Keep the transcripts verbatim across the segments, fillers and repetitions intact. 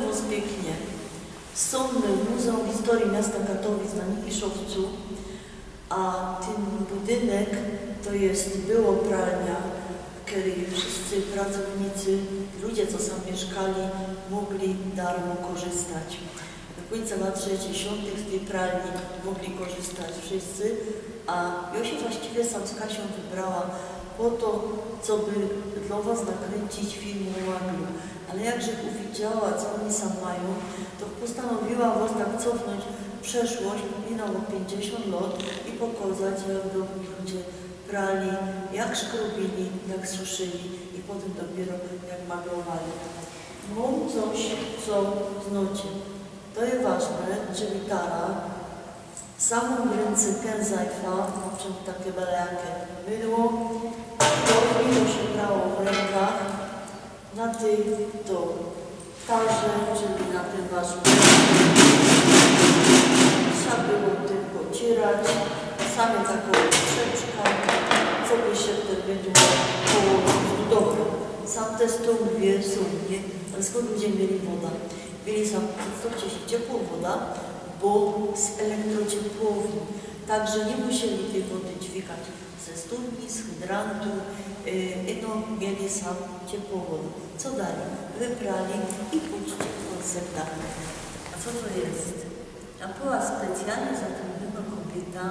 Wos piyknie. Sōm w Muzeum Historii Miasta Katowic na Nikiszowcu, a tyn budynek to je była pralnia, w kerej wszyjscy pracownicy, ludzie, co sam miyszkali, mogli darmo korzystać. Do kōńca lat sześćdziesiōntych z tyj pralni mogli korzystać wszyjscy, a jo sie właściwie sam z Kasiōm wybrała po to, coby dlō was nakryńcić film ô maglu. Ale jak żech uwidziała, co ôni sam majōm, to postanowiła wos tak cofnōńć w przeszłość, miynało piyńćdziesiōnt lot i pokozać, jak downi ludzie prali, jak szkrobili, jak suszyli i potym dopiyro jak maglowali. Mōm coś, co znŏcie. To je ważne, czyli tara. Samōm w rynce kęsajfa, czym take bele jake mydło. To mydło sie brało w rynkach, na tyj to tarze, czyli na tyn wasz, trzeba było tym pocierać. Same takõ poprzeczka, coby sie tym mydło położyć. No dobra, sam te stōm wie, sōm, nie? Ale skōnd ludzie mieli woda? Mieli sam, przedstawcie sie, ciepłŏ woda, bo z elektrociepłowni. Także niy musieli tyj wody dźwigać ze studni, z hydrantu, yy, no, mieli sam ciepłŏ woda. Co dalij? Wyprali i pōdźcie w kōnsek dalij. A co to je? Tam była specjalnie zatrudniōnŏ kobiyta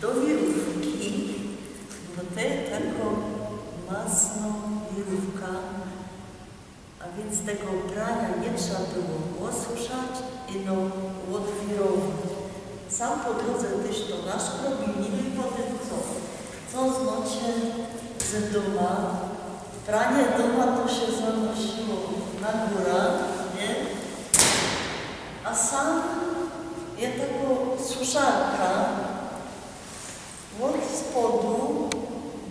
do wirōwki, bo to je takŏ masnŏ wirōwka, a wiync tego prania niy trzeba było ôsuszać, ino ôdwirować. Sam po drodze tyż to naszkrobili, no i potym co? Co znŏcie z dōma? Pranie dōma to sie zanosiło na gōra, nie? A sam je takŏ suszarka, ôd spodu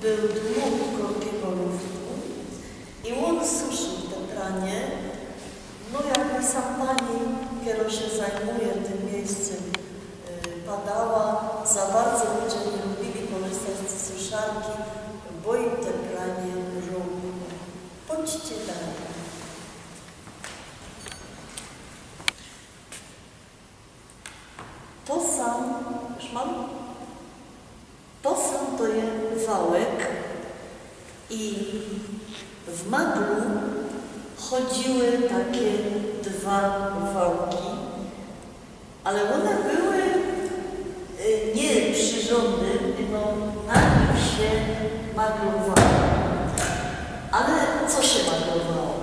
bōł dmut korkigo luftu i ôn suszył te pranie. No, jak mi sam pani, kerŏ sie zajmuje tym miyjscym, y, padała, za bardzo ludzie niy lubiyli korzystać z tyj suszarki, bo im te pranie rōbło. Pōdźcie dalij. To sam, już mam? To sam to je wałek i w maglu chodziły take dwa wałki, ale ône były, y, niy przirzōndym, no, na nich sie maglowało. Ale co sie maglowało?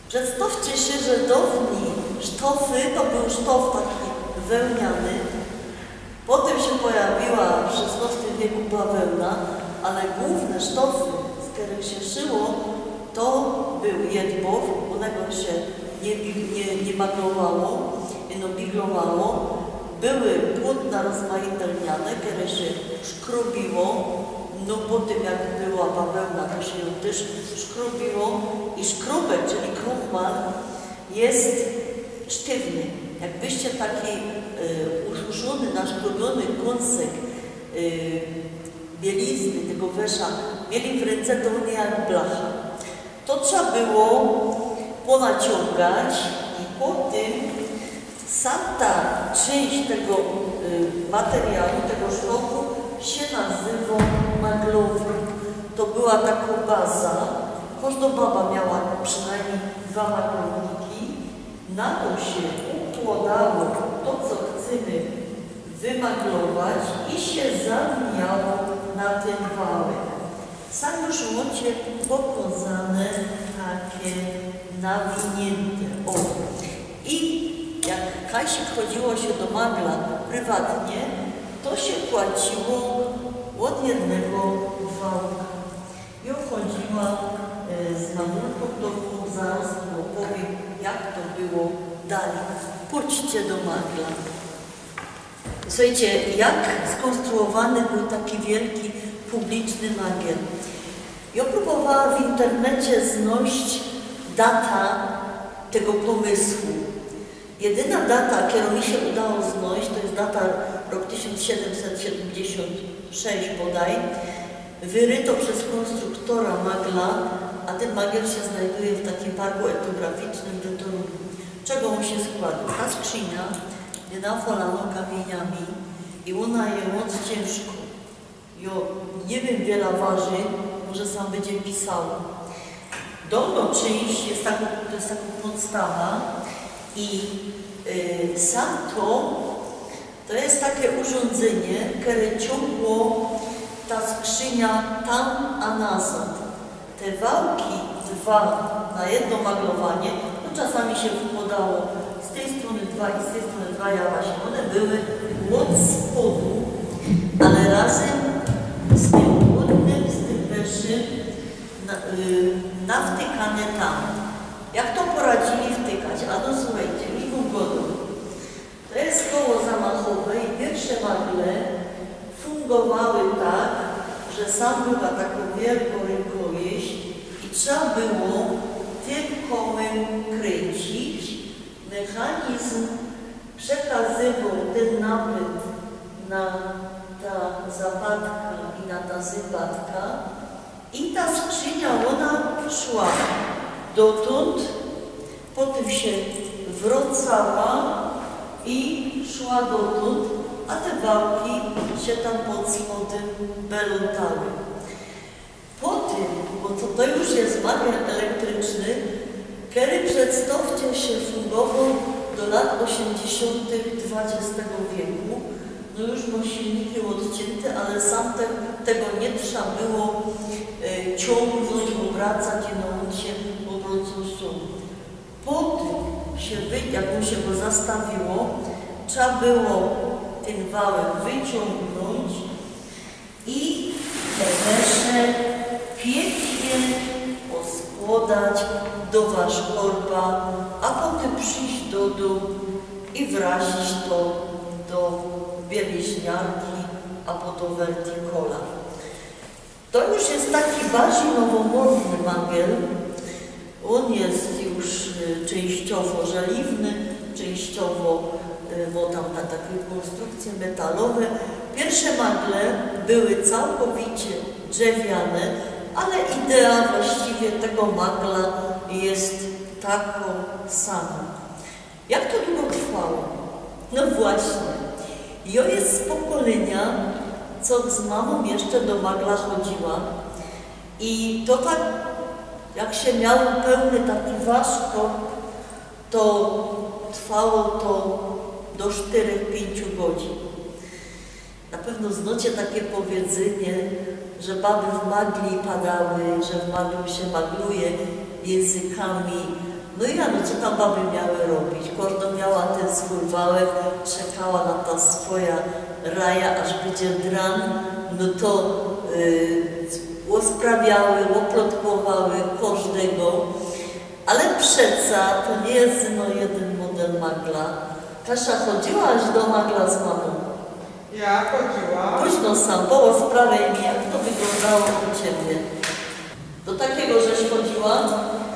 Przedstawcie sie, że downi sztofy to bōł sztof taki wełniany. Potym sie pojawiła w szesnŏstym wieku bawełna, ale głōwne sztofy, z kerych sie szyło, to bōł jedbow, ônego sie niy bi-, niy, niy maglowało, no, biglowało. Były płōtna rozmajte lniane, kere sie szkrobiło, no, po tym jak była bawełna, to sie jã tyż szkrobiło i szkrobek, czyli kruchmal, je sztywny. Jakbyście taki, e, ususzōny, naszkrobiōny kōnsek, e, bielizny, tego wesza mieli w rynce, to ôn je jak blacha. To trzeba było ponaciōngać i potym sam ta czynść tego, y, materiału, tego sztofu sie nazywo maglownik. To była takŏ baza. Kożdŏ baba miała przinajmnij dwa maglowniki. Na to sie ukłŏdało to, co chcymy wymaglować i sie zawijało na tyn wałek. Sam już mŏcie pokŏzane take nawiniynte. Ô. I jak kajsik chodziło sie do magla prywatnie, to sie płaciło ôd jednego wałka. Jŏ chodziła, e, z mamulkōm do dōmu, zarŏz wōm ôpowiym, jak to było dalij. Pōdźcie do magla. Suchejcie, jak skōnstruowany bōł taki wielki publiczny magiel? Jŏ prōbowała w internecie znojś data tego pōmysłu. Jedyna data, kerõ mi sie udało znojś, to je data rok tysiōnc siedymset siedymdziesiōnt sześć bodaj, wyryto bez kōnstruktora magla, A tyn magiel sie znajduje w takim parku etnograficznym w Bytomiu. Z czego ôn sie skłŏdŏ? Ta skrzynia je nafolano kamiyniami i ôna je moc ciynżkŏ. Jo, niy wiym, wiela waży, może sam bydzie pisało. Dolnŏ czynść je tako, to je tako podstawa i y, sam to, to je take urządzenie, kere ciōngło ta skrzynia tam a nazŏd. Te wałki dwa na jedno maglowanie, no czasami sie wkłŏdało z tyj strōny dwa i z tyj strōny dwa, ja właśnie, ône były ôd spodu, ale razym z tym gōrnym, z tym wyższym, na, y, nawtykane tam. Jak to poradzili wtykać? A no słuchejcie, już wōm gŏdōm. To je koło zamachowe i piyrwsze magle fungowały tak, że sam była tako wielko rynkowiś i trzeba było tym kołym kryncyć. Mechanizm przekazywoł tyn napyt na ta zapadka i na ta zybatka. I ta skrzynia, ôna szła dotōnd, potym sie wrōcała i szła dotōnd, a te wałki sie tam pod spodym belōntały. Potym, bo to, to już je magiel elektryczny, kery przedstŏwcie sie fungowoł do lat ôziymdziesiōntych dwudziestego wieku, no już mo silniki ôdciynte, ale sam te, tego niy trza było e, ciōngnōńć, ôbracać i no ôn sie ôbrōcōł sōm. Potym sie wy, jak ôn sie go zastawiło, trzeba było tyn wałek wyciōngnōńć i te wesze piyknie poskłŏdać do waszkorba, a potym przijś do dōm i wrazić to do bieliźniarki abo do Verticola. To już je taki bardzij nowomodny magiel. Ôn je już e, czynściowo żeliwny, czynściowo e, mo tam ta, take kōnstrukcje metalowe. Piyrwsze magle były cołkowicie drzewiane, ale idea właściwie tego magla je tako samo. Jak to dugo trwało? No właśnie. Jŏ je z pokolynia, co z mamōm jeszcze do magla chodziła. I to tak, jak sie miało pełny taki waszkop, to trwało to do sztyrych, piyńciu godzin. Na pewno znŏcie take powiedzynie, że baby w magli padały, że w maglu sie magluje jynzykami. No i ano, co tam baby miały robić? Kożdŏ miała tyn swōj wałek, czekała na ta swoja raja, aż bydzie dran, no to yy, ôsprawiały, ôplotkowały kożdego. Ale przeca to niy je no jedyn model magla. Kasia, chodziłaś do magla z mamōm? Ja chodziła. Późno sam, było sprawy i jak to wyglądało u ciebie? Do takiego żeś chodziła?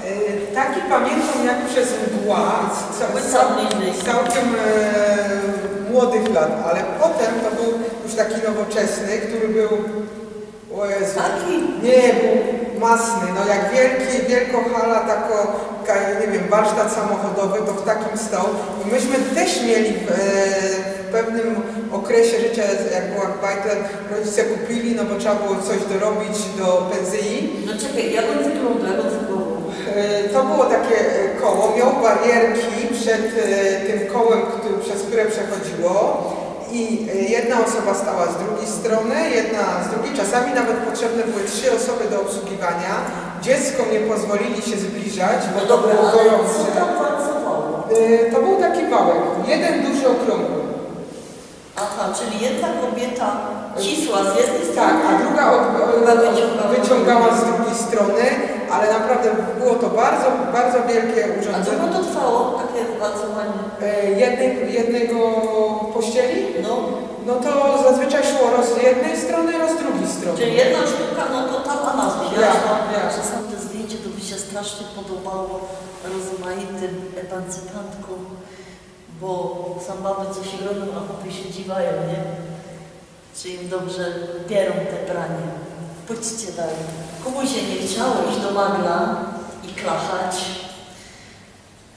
E, taki pamiętam jak przez mgła, z, z, Bądź cał, bliżej. Z całkiem e, młodych lat, ale potem to był już taki nowoczesny, który był, o Jezu, Taki? Nie, był masny, no jak wielki, wielką hala, tako, ka- nie wiem, warsztat samochodowy, to w takim stał. I myśmy też mieli w, e, w pewnym okresie życia, jak była bajtla, rodzice kupili, no bo trzeba było coś dorobić do pensji. No czekej, jak ôn wyglōndŏ, jak ôn fungowoł? E, to było takie e, koło, miał barierki przed e, tym kołem, który, przez które przechodziło. I e, jedna osoba stała z drugiej strony, jedna z drugiej. Czasami nawet potrzebne były trzy osoby do obsługiwania. Dziecko nie pozwolili się zbliżać, bo No dobra, to było ale gorące. Co tam walcowało? E, to był taki wałek, jeden duży, okrągły. Aha, czyli jedna kobieta cisła z jednej strony, Tak, a druga od, druga wyciągała. Wyciągała z drugiej strony, ale naprawdę było to bardzo, bardzo wielkie urządzenie. A długo to trwało, takie walcowanie? E, jednej, jednego pościeli? No. No to zazwyczaj szło roz jednej strony, roz drugiej strony. Czyli jedna sztuka, no to tam, a nazwa. Ja, ja. Że sam te zdjęcie to by się strasznie podobało rozmaitym emancypantkōm, bo sam baby coś robią, a chłopy się dziwają, nie? Czy im dobrze pierą te pranie. Pójdźcie dalej. Komu się nie chciało iść do magla i klachać?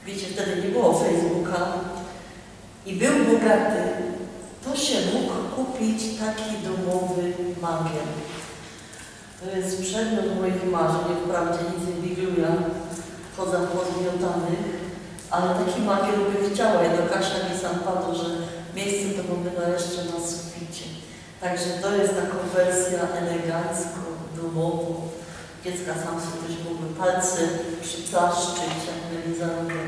Wiecie, wtedy nie było Facebooka i był bogaty, to się mógł kupić taki domowy magiel. To jest przedmiot moich marzeń, wprawdzie nic nie bigluję, chodzę w podmiotanych, ale taki magiel bych chciała i do Kasia mi sam padło, że miejsce to mamy na jeszcze na suficie. Także to jest taka wersja elegancko, domowo. Dziecka sam sobie też mogły palce przyplaszczyć, jak byli za rogiem.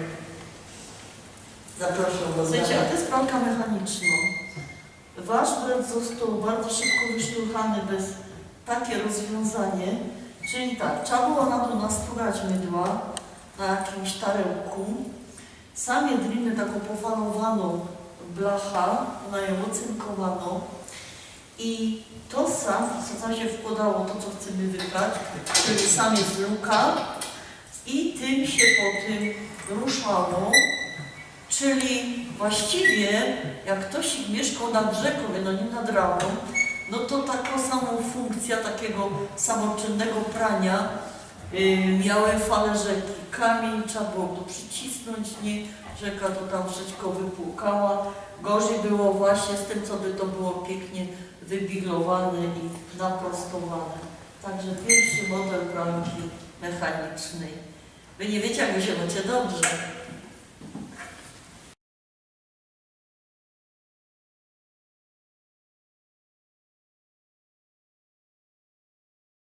Zapraszam do Słuchajcie, a zadania. to jest pralka mechaniczna. Wasz brat został bardzo szybko wyszturchany bez takie rozwiązanie. Czyli tak, trzeba było na to nasturać mydła na jakimś tarełku. Sam jedliny taką pofalowaną blacha, ona ją ocynkowano i to sam, co tam się wkładało, to co chcemy wyprać, czyli sam jest luka i tym się potem ruszało. Czyli właściwie jak ktoś mieszkał nad rzeką, no nie nad Rawą, no to taką samą funkcję takiego samoczynnego prania yy, miały fale rzeki. Kamień trzeba było tu przycisnąć, nie? Rzeka to tam wszystko wypłukała. Gorzej było właśnie z tym, co by to było pięknie wybiglowane i naprostowane. Także pierwszy model pralki mechanicznej. Wy nie wiecie, jak wy się macie dobrze.